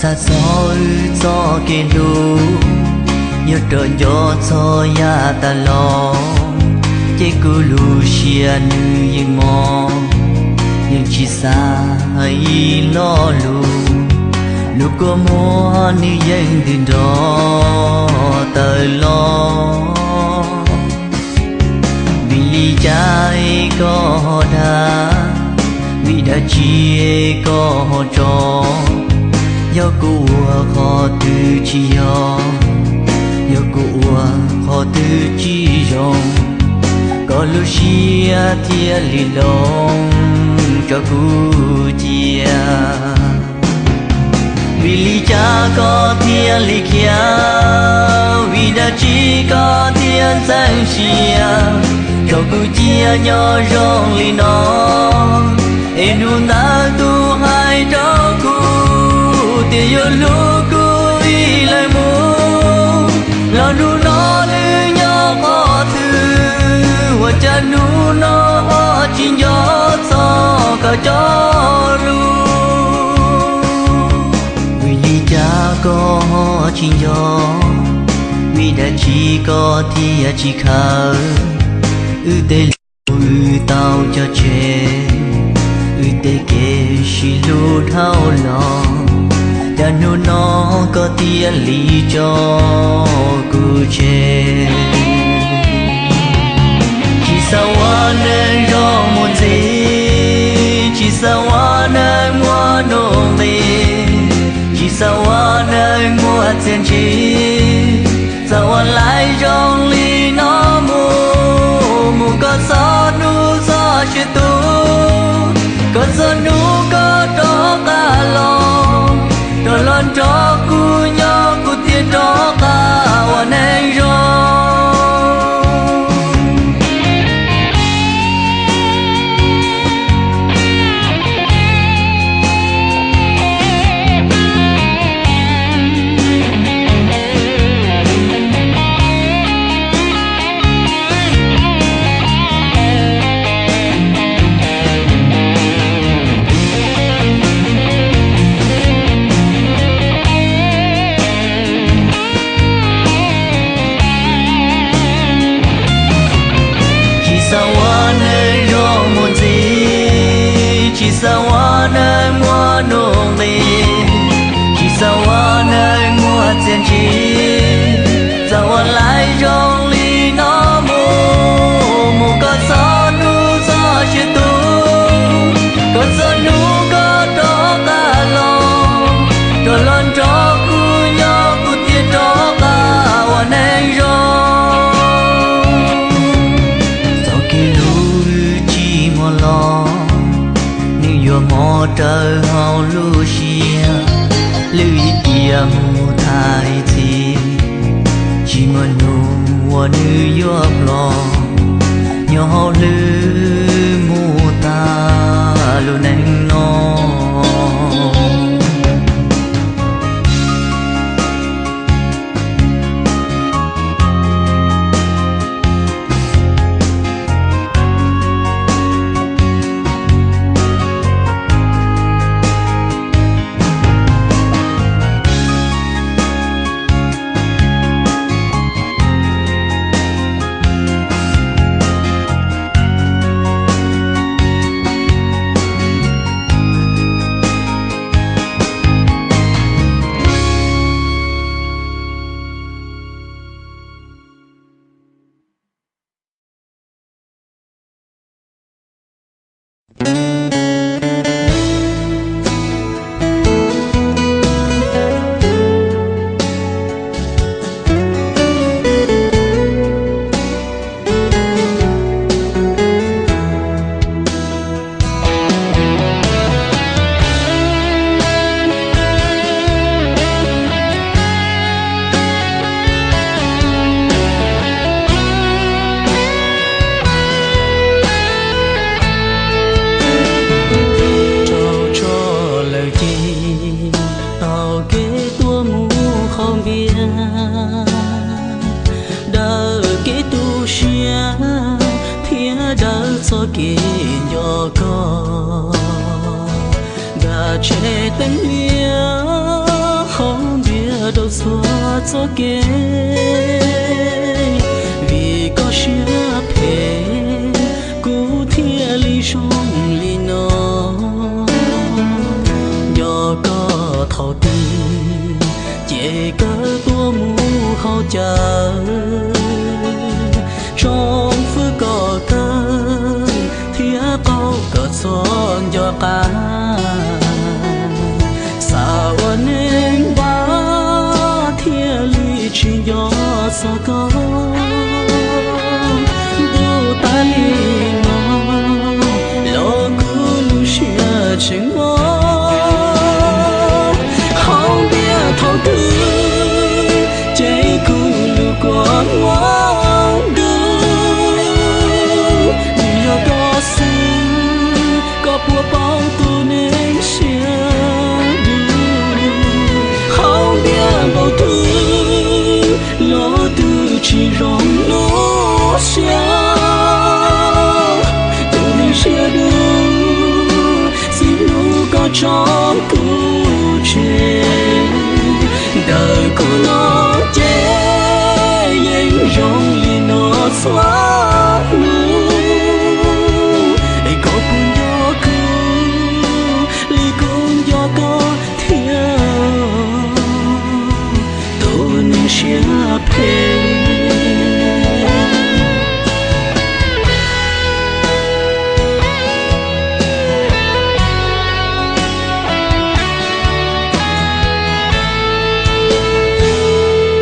Tag txog wb txoj kev hlub, yog rov nco txog yav tas los, ces kuv lub siab nws yeej mos, yeej tsis xav ib lo lus, lub kua muag nws yeej ntws nrov tawm los. Vim li cas koj ho dag? Vim dab tsi koj ho tso? Yog kuv ua qhov twg tsis yog, yog kuv ua qhov twg tsis zoo, koj lub siab thiaj li loo tso kuv cia. Vim li cas koj thiaj li khiav? Vim dab tsi koj thiaj ntxeev siab tso kuv cia nyob zoo li no? Es hnub ntawd tus hais rau kuv tias yuav hlub kuv ib leeg mus, los hnub no nws nyob qhov twg? Ua cas hnub no ho tsis nco txog koj cov lus? Vim li cas koj ho tsis nco? Vim dab tsi koj thiaj tsis khaws wb tej lus wb tau cog tseg, wb tej kev sib hlub dhau los? Cas hnub no koj thiaj li tso kuv tseg? Tsis xav ua neeg zoo mus ntxiv, tsis xav ua neeg muaj nuj nqis, tsis xav ua neeg muaj txiaj ntsig. Txawm ua laib zoo li no mus, mus koj txhob hnub txoj sia tu, koj txhob hnub koj rov qab los, rov los nrog kuv nyob kuv thiaj rov qab ua neeg zoo. Tsis xav ua neeg zoo mus ntxiv, tsis xav ua neeg muaj nuj nqis, tsis xav ua neeg muaj txiaj ntsig. Txawm ua laib zoo li no mus, mus koj txhob hnub txoj sia tu, koj txhob hnub koj rov qab los, rov los nrog kuv nyob kuv thiaj rov qab ua neeg zoo. Txoj kev hlub wb tsis muaj los, nws yuav mob raws hauv lub siab, lwj ib tiam mus tag ib txhis, tsis muaj hnub uas nws yuav ploj, nyob hauv lwj mus tag lub neej no. Rau tso lawm ces tau kev tuaj mus qhov npias, daws kev tu siab thiab daws txoj kev nco koj, nram tsheb teeb hlias. txoj kev. Vim koj siab phem kuv thiaj li zoo li no. Nco koj thaum twg ces kawm tuaj mus haus cawv, tsoom fwb kom kawm thiab qaug kom txhob nco qab. Xav ua neeg npab thiaj li tsis nco txog koj. Ntuj, tas li no los kuv lub siab tseem mob. Haus npias thaum twg ces kuv lub kua muag ntuj. Vim yog koj xwb, koj puas paub tus neeg siab dub. Haus npias npaum twg los twb tsis zoo lub siab. Tus neeg siab dub, txij hnub koj tso kuv tseg, ntawm kuv no ces yeej zoo li no txhua hnub. Es koj puas nco kuv li kuv nco koj thiab, tus neeg siab phem?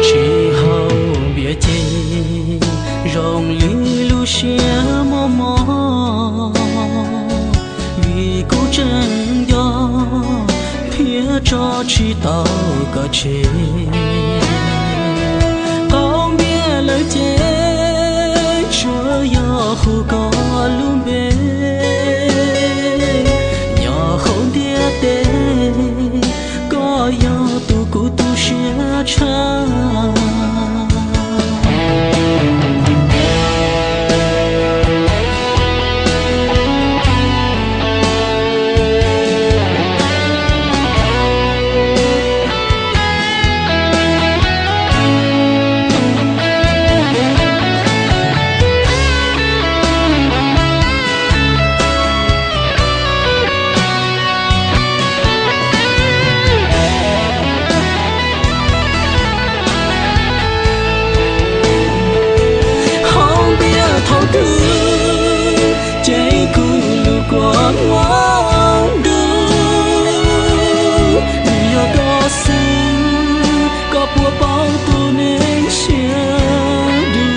Tsis haus npias ces zoo li lub siab mob mob, vim kuv tseem nco thiab tso tsis tau koj tseg. Qaug npias lawm ces tsuas yog hu koj lub npe, nyob hauv ntiaj teb, koj yog tus kuv tu siab tshaj. Haus npias thaum twg ces kuv lub kua muag ntuj. Vim yog koj xwb, koj puas paub tus neeg siab dub.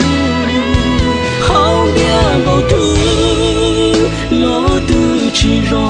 Haus npias npaum twg los twb tsis zoo